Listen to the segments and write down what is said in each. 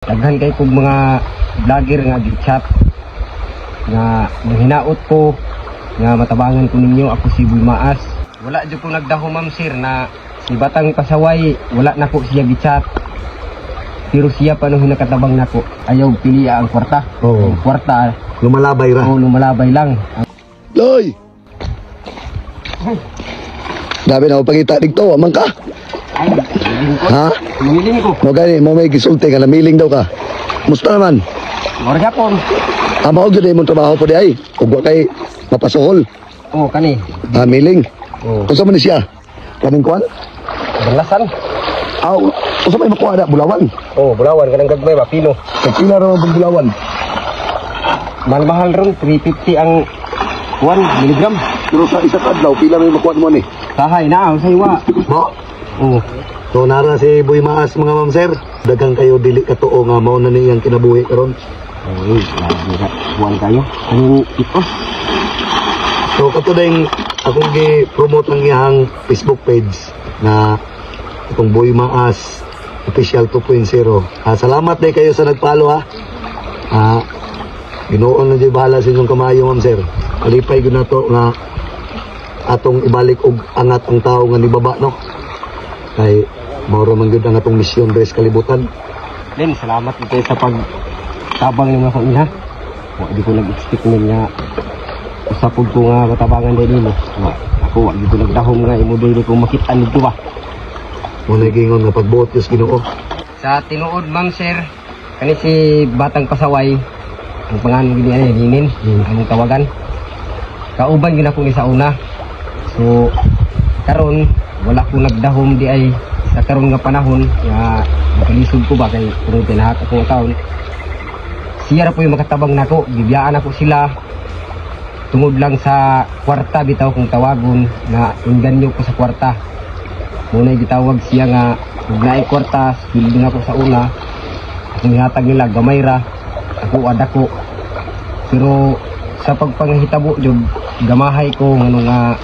Daghan kay kog mga vlogger nga gi-chat nga manghinaot ko nga matabangan ko ninyo. Ako si Boy Maas. Wala jud ko nagdaho, ma'am sir, na si Batang Pasaway wala nako siya gi-chat. Pero siya pa nung nakatabang nako. Ayaw pili ang kwarta. Oo. Ang kwarta, Lumalabay ra. O lumalabay lang. Loy! Grabe na ako pangita dito, amang ka. Ay, namiling ko. Ha? Namiling ko. Mo gani, mo may gisulti ka, namiling daw ka. Musta naman? Mora gyapon. Ah, mao gyud imong trabaho po di ay. Ug wa kay mapasuhol. Oh, kani. Ah, miling. Oh, Unsa man ni siya? Kaning kuan? Balasan. Aw, unsa may makuha na bulawan? Oh, bulawan kanang gagmay ba pino. Kay pila ra man bulawan? Mahal-mahal ron, 350 ang 1 milligram. Pero sa isa ka adlaw, pila may makuha mo ni? Tahay na, sa iwa. Mo? Oh. So nara si Boy Maas, mga ma'am sir. Daghang kayo dili katuo nga mao na niyang kinabuhi karon. Oy, lagi ra. Buwan kayo. Anong ito? So kato ding akong gi-promote ang iyang Facebook page na itong Boy Maas Official 2.0. Ah, salamat day kayo sa nagpalo ha. Ah, Ginoo na jud bahala sa inyong kamayo, ma'am sir. Kalipay gyud nato nga atong ibalik og angat ang tao nga nibaba, no. Kay mao ra man gyud ang atong misyon diri sa kalibutan. Len, salamat kayo sa pag tabang nimo ako ina. Wa di ko nag-expect nun nga usapod ko nga matabangan din nimo. Wa ako wa di ko nagdahom nga imo dili ko makit-an dito ba. Mo na gingon nga pagbuot Dios Ginoo. Sa tinuod, ma'am sir, kani si Batang Pasaway, ang pangalan gini ay Ninin, among tawagan. Kauban gid ako ni sa una. So karon wala ko nagdahom di ay sa karon nga panahon nga makalisod ko ba kay kung tinahak akong account. Siya ra po yung makatabang nako, gibiyaan ako sila tungod lang sa kwarta bitaw kung tawagon na inganyo ko sa kwarta. Muna gitawag siya nga ug naay kwarta, sweldo na ko sa una. Akong gihatag nila gamay ra, ako adako. Pero sa pagpangahitabo jud gamahay ko ngano nga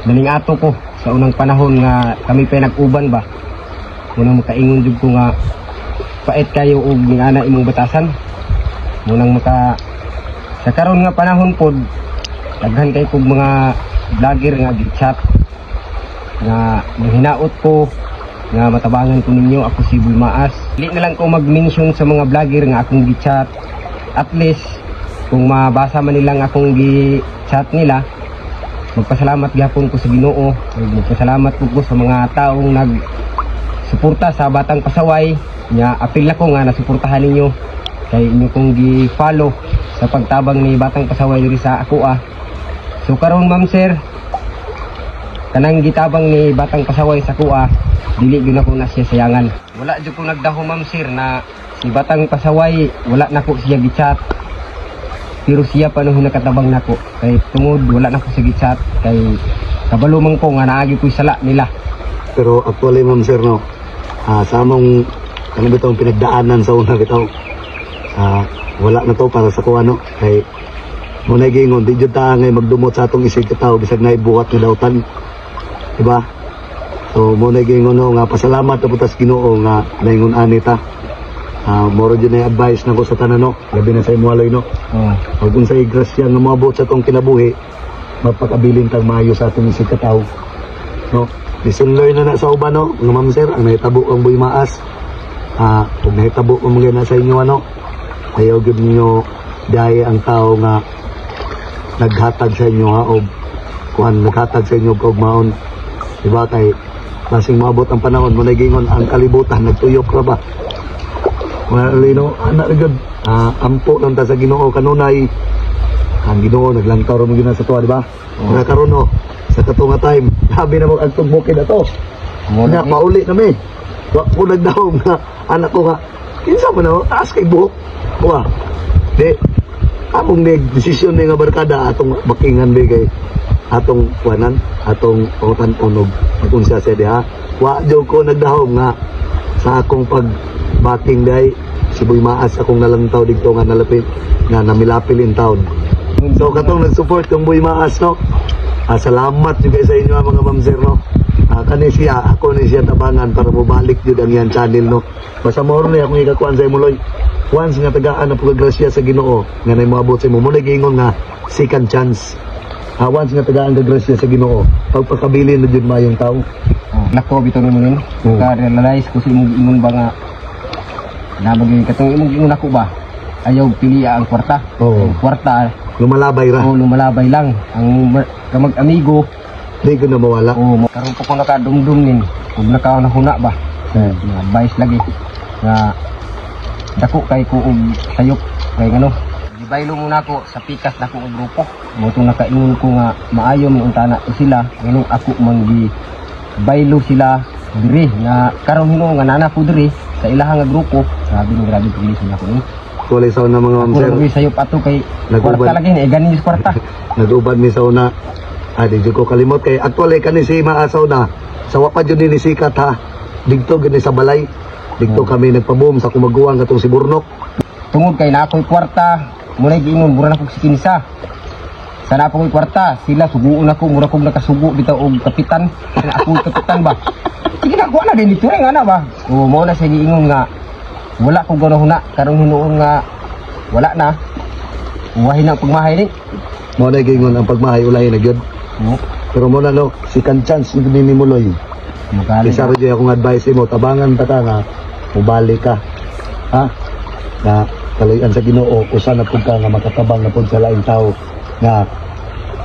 naningato ko sa unang panahon nga kami pa nag-uban ba. Munang makaingon jud ko nga pait kayo og ngana imong batasan. Munang maka sa karon nga panahon pod daghan kay kog mga vlogger nga gi-chat nga manghinaot ko nga matabangan ko ninyo. Ako si Boy Maas. Dili na lang ko mag-mention sa mga vlogger nga akong gi-chat. At least kung mabasa man nilang akong gi-chat nila, magpasalamat gyapon ko sa Ginoo ug magpasalamat ko sa mga taong nag suporta sa Batang Pasaway nya. Apil ako nga nasuportahan ninyo kay inyo kong gi-follow sa pagtabang ni Batang Pasaway diri sa ako ah. So karon, ma'am sir, kanang gitabang ni Batang Pasaway sa kuha, dili gyud nako na siya sayangan. Wala jud ko nagdaho, ma'am sir, na si Batang Pasaway wala nako siya gi-chat. Pero siya pa nung nakatabang nako kay tungod wala nako siya gi-chat kay kabalo man ko nga naagi ko'y sala nila. Pero actually, ma'am sir, no, ah, sa among ano bitong pinagdaanan sa una bitaw, ah, wala na to para sa kuha, no. Kay mo na gingon, di jud ta ngay magdumot sa atong isig katawo bisag naay buhat nga dautan. Diba? So mo na gingon, no, nga pasalamat na putas Ginoo nga naingon ani ta. Ah, moro jud na advice nako sa tanan, no. Labi na sa imo aloy, no. Oh. Ug unsay grasya nga moabot sa atong kinabuhi, mapakabilin tang maayo sa atong isig katawo. No? Lesson learn na na sa uban, no, mga ma'am sir, ang nahitabo ang Boy Maas. Ah, kung nahitabo ang mga na sa inyo ano, ayaw gyud ninyo dahil ang tao nga naghatag sa inyo ha og kuan, naghatag sa inyo og maon. Diba kay basing moabot ang panahon mo gingon ang kalibutan nagtuyok ra ba. Mga lino, anak gyud, ah, ampo lang ta sa Ginoo kanunay. Ang Ginoo naglantaw ra mo gyud na sa tuwa, di ba? Oo. Nga karon oh, sa kato nga time, labi na mo ang bukid ato. Mo Nga pauli na mi. Wa ko nagdahom nga anak ko nga kinsa man ako, taas kay buhok. Wa. Di among ni desisyon ni nga barkada atong bakingan bi kay atong kuanan, atong pangutan-on og pag-unsa siya diha. Wa jud ko nagdahom nga sa akong pag backing day si Boy Maas akong nalantaw didto nga nalapit nga namilapil in town. So katong nag-support kang Boy Maas, no. Salamat juga sa inyo, mga ma'am sir, no. Kani siya, ako ni siya tabangan para mobalik jud ang iyang channel, no. Basta mao ni akong ikakuan sa imo, Loy. Once nga tagaan na paggrasya sa Ginoo nga nay moabot sa imo mo, giingon nga second chance. Once nga tagaan ka grasya sa Ginoo, pagpakabilin na jud mayong tao. Oh, nako bitaw nimo nun. Ka-realize ko sa imong ingon ba nga namagay katong imong ingon ako ba. Ayaw pili ang kwarta. Oo. Ang kwarta Lumalabay ra. O lumalabay lang ang kamag-amigo. Di ko na mawala. O karon pa ko nakadumdum nin ug nakauna ba. Mga advice lagi nga dako kay ko og sayop kay ngano gibaylo muna ako sa pikas nako og grupo mo tong nakaingon ko nga maayo man unta na sila, nganong ako man gi baylo sila diri nga karon hinuon nga nana ko diri sa ilaha nga grupo. Grabe ni, grabe paglisod nako ni. Kulay sa una, mga ma'am Ako sir. lang sayop ato kay Nag-uban. kwarta lagi ni ganin sa kwarta. Nag-uban mi sa una. Di jud ko kalimot kay actually kani si Maasaw na sa wa pa jud ni sikat ha. Didto gani sa balay. Didto kami nagpa-boom sa kumaguwang katong si Burnok. Tungod kay na ako'y kwarta, muna'y giingon mura na kog si kinsa sa na ako'y kwarta sila suguon ako, mura kog nakasugo bitaw og kapitan. Na ako'y kapitan ba, sige na kuha na din dito rin ana ba. O mao na siya giingon nga wala ko ganahuna karon hinuon nga wala na, uwahin na ang pagmahay ni. Mao na giingon ang pagmahay ulahi na gyud. No. Pero mo na no, second chance ni ni Muloy. Magaling. Isa ra jud akong advice imo, tabangan ta ka nga mubalik ka. Ha? Na kaluyan sa Ginoo usa na pud ka nga makatabang na pud sa laing tao nga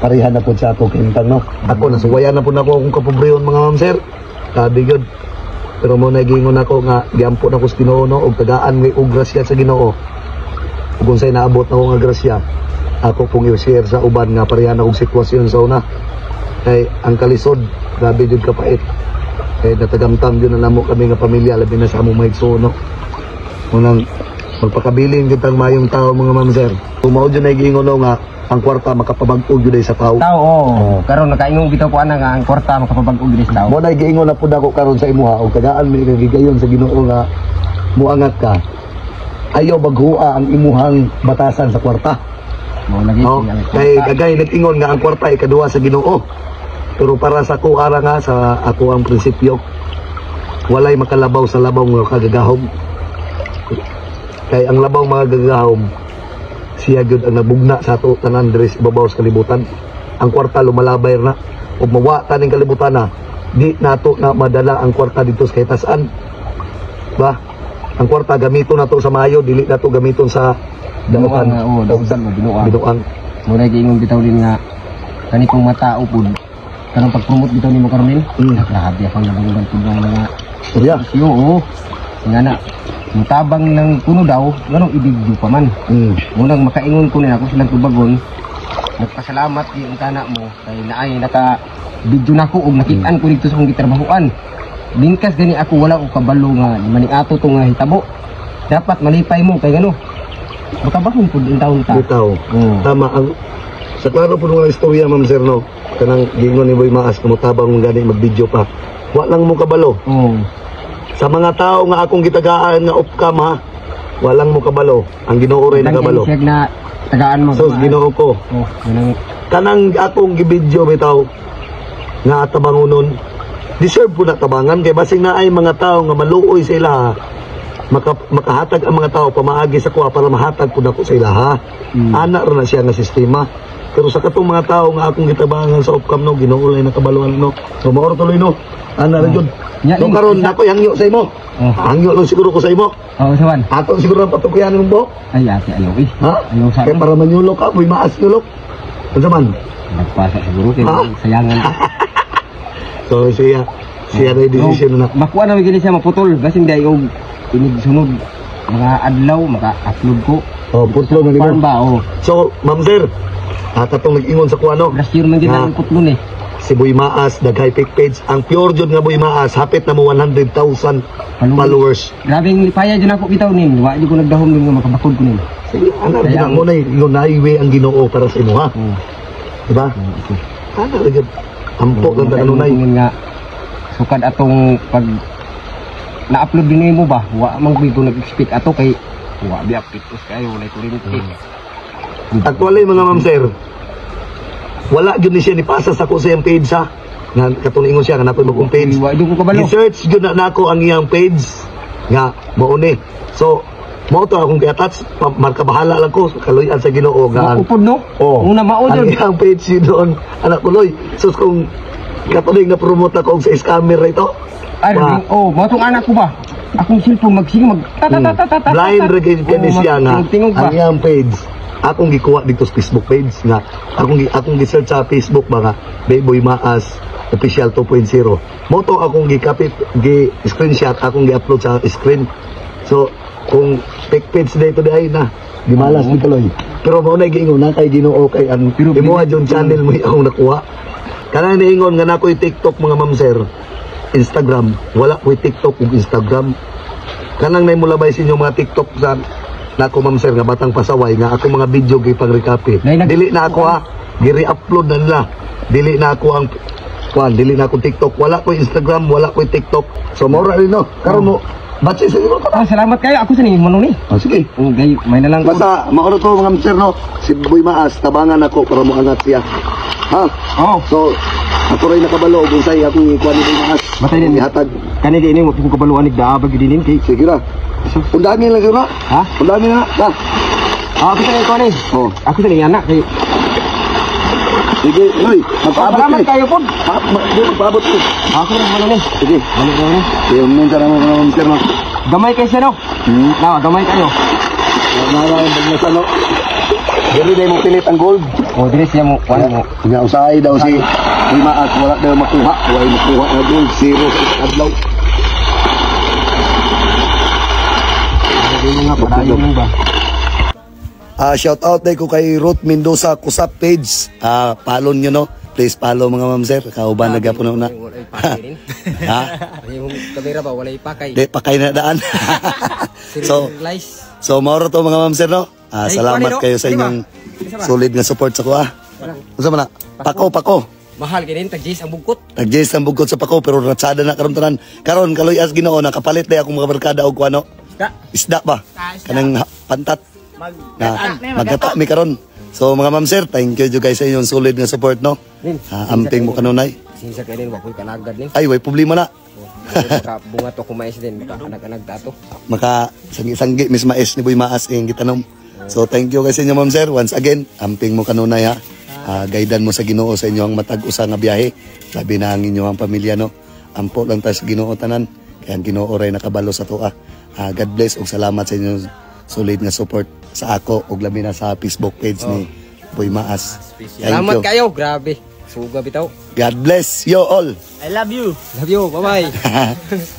parehan na pud sa ato kahimtang, no. Ako nasuwayan na pud nako akong kapobrehon, mga ma'am sir. Sabi gyud. Pero mo na giingon ako nga giampo na ko sa Ginoo, no, og tagaan may og grasya sa Ginoo. Ug unsay naabot nako nga grasya, ako pong i-share sa uban nga parehan na og sitwasyon sa una. Kay ang kalisod, grabe jud kapait. Kay natagamtam jud na namo kami nga pamilya, labi na sa among mga igsoon, no. Unang magpakabilin jud tang mayong tao, mga ma'am sir. Mao jud na giingon, no, nga ang kwarta makapabag-og jud ay sa tao. Tao, oh. Karon nakaingon bitaw ko ana nga ang kwarta makapabag-og diri sa tao. Mo na giingon na pud ako karon sa imuha og tagaan mi kagigayon sa Ginoo nga muangat ka. Ayaw baghua ang imuhang batasan sa kwarta. Mao lagi No? ang Kay kwarta. kagay nag-ingon nga ang kwarta ikaduha sa Ginoo. Pero para sa ako ara nga sa ako ang prinsipyo, walay makalabaw sa labaw nga kagagahom. Kay ang labaw mga gagahom, siya gyud ang nabugna sa ato tanan diri sa ibabaw sa kalibutan. Ang kwarta lumalabay na ug mawa taning kalibutan na di nato na madala ang kwarta dito sa kahitasan. Ba? Ang kwarta gamiton nato sa maayo, dili nato gamiton sa Binuang dautan. Nga, oh, dautan mo binuang. Binuang. Mao na giingon bitaw din nga kani pong matao pud kanang pag-promote bitaw nimo karon. Ah, grabe akong nabanggan pud ng mga Istorya. issue, oo. Nga na mutabang lang kuno daw nganong i-video pa man. Munang makaingon ko na ako silang tubagon. Nagpasalamat di ang tanak mo kay naay naka video nako og nakitaan ko dito sa akong gitrabahuan. Bingkas gani ako, wala ko kabalo nga maniato to nga hitabo. Dapat malipay mo kay ngano makabahon pud ang taon ta. Bitaw. Oo. Tama ang sa klaro po nga istorya, ma'am sir, no. Kanang giingon ni Boy Maas kung mutabang mong gani mag-video pa. Wa lang mo kabalo. Oo. Sa mga tao nga akong gitagaan nga off-cam ha. Walang mo kabalo. Ang Ginoo rin nakabalo. Siya na tagaan mo. So Ginoo ko. Oh, kanang Kanang akong gibidyo bitaw nga tabangunon, deserve po na tabangan kay basing naay mga tao nga maluoy sa ilaha, makahatag ang mga tao pamaagi sa kuha para mahatag po nako sa ilaha. Ana ra na siya nga sistema, pero sa katong mga tao nga akong gitabangan sa off-cam, no, Ginoo lay nakabaluan, no. So mao ra tuloy, no, ana ra jud. Nya, No, karon nako hangyo sa imo. Oh. Hangyo lang siguro ko sa imo. Oh, sawan. Ato siguro ang patukyan imong buhok. Ay, ate, ayaw eh. Ha? Ayaw sa Kay para manyulok ka, muy maas nyulok. Unsa man? Nagpasa siguro kay Ha? sayangan. So siya siya na yung decision na. Makuha na gini siya maputol basin di og inig sunod mga adlaw maka-upload ko. Oh, putlo na Farm nimo. ba, oh. So, ma'am sir, at atong nag-ingon sa kuano, Last year man gid Nga. ang putlon eh. Si Boy Maas, nag-high fake page. Ang pure jud nga Boy Maas, hapit na mo 100,000 Followers. Followers. Grabe ang lipaya dyan ako bitaw nin. Wa jud ko nagdahom nin nga makabakod ko nin. Sige, ana Kaya jud mo na ingon na highway ang Ginoo para sa imo ha. Oh. Diba? Okay. Ana ra jud. Ampo lang ta kanunay. Makaingon nga sukad atong pag na-upload din mo ba, wa man ko nag-expect ato kay wa biya pitos kayo, walay kuryente. Actually, mga ma'am sir, Wala gyud ni siya ni pasa sa ako sa iyang page ha. Nga katong ingon siya nga nakoy bagong page. Wa ko kabalo. Gi-search gyud na nako ang iyang page nga mao ni. So mao to akong gi-attach, marka bahala lang ko, kaluy-an sa Ginoo nga ang Upod no? Oh. Una mao ang jud. iyang page yun doon, anak ko loy. Sus, kung katuloy na promote ako sa scammer rito. Ay, Ba? oh, mao tong anak ko ba? Akong cellphone magsige mag ta ta ta ta ta ta. Blind ra gyud kani Oh, siya nga tingog ba? ang iyang page akong gikuha dito sa Facebook page nga akong gi-search sa Facebook ba nga Bayboy Maas Official 2.0. Mo to akong gi-copy, gi screenshot, akong gi-upload sa screen. So kung fake page dito di ay na gimalas ni kaloy, pero mao na giingon na kay Ginoo kay ang Pero imuha jud channel mo akong nakuha. Kanang niingon nga nakoy TikTok, mga ma'am sir, Instagram, wala ko'y TikTok ug Instagram. Kanang nay mulabay sa inyong mga TikTok sa nako, ma'am sir, nga Batang Pasaway, nga ako mga video gi pang recopy. Dili na ako ha, gi-re-upload na nila. Dili na ako ang kuan, dili na ako TikTok, wala ko'y Instagram, wala ko'y TikTok. So mao ra rin no. Karon mo batsi sa inyo. Ah, salamat kayo. Ako sa ni mo ni. Oh, sige. Oh, gay, may na lang ko. Basta mao ra to, mga sir, no. Si Boy Maas, tabangan ako para moangat siya. Ha? Oh, So ako rin nakabalo kung say akong ikuan ni Boy Maas. Batay din. Ihatag. Kani di ini mo kung kabaluan ni daabag gid din kay. Sige ra. Undami lang siguro. Ha? Undami na. Ha? Ah, ako sa ni ko ni. Oh. Ako sa ni anak kay. Sige, Noy, magpaabot Salamat eh. kayo pod. Ha, di, magpaabot ko. Ako rin mo ni. Sige. Balik na ni. Sige, minsan naman mga mister, no. Gamay kay siya no. Na, gamay kayo. Wala na yung bagnas, ano. Dili na mo pilit ang gold. Oh, dili siya mo kuan mo. Nga usahay daw si Maas, wala daw makuha. Wala makuha na gold. Zero sa adlaw. Dili nga padayon mo ba. Shout out day ko kay Ruth Mendoza Kusap page. Follow nyo no. Please follow, mga ma'am sir. Kauban na gapon na. Walay pakay rin. Ha? Yung kamera ba walay pakay. Di pakay na daan. So, Lies. So mauro to, mga ma'am sir, no. Ay, Salamat kuwan, no? kayo sa Di ba? inyong Isa ba? solid nga support sa kuha. Unsa man na? Pako, pako. Mahal kay rin tag ang bugkot. Nag-jazz ang bugkot sa pako pero ratsada na karon tanan. Karon kaloy as Ginoo nakapalit day akong mga barkada og kuano. Isda. Isda ba? Kanang pantat. Mag Na magata mi karon. So mga ma'am sir, thank you guys sa inyong solid nga support no. Rin. Amping mo kanunay. Sinsa kay rin wa koy kanagad ni. Ay, way problema na. Maka bunga to kumais din maka anak-anak dato. Maka sangi-sanggi mis mais ni Boy Maas iyang gitanom. So thank you kay sa inyo, ma'am sir. Once again, amping mo kanunay ha. Guidan mo sa Ginoo sa inyong matag usa nga biyahe. Labi na ang inyong pamilya no. Ampo lang ta sa Ginoo tanan. Kaya ang Ginoo ray nakabalo sa atoa. God bless ug salamat sa inyong solid nga support sa ako ug labi na sa Facebook page ni Boy Maas. Thank Salamat you. kayo, grabe. Suga bitaw. God bless you all. I love you. Love you. Bye-bye.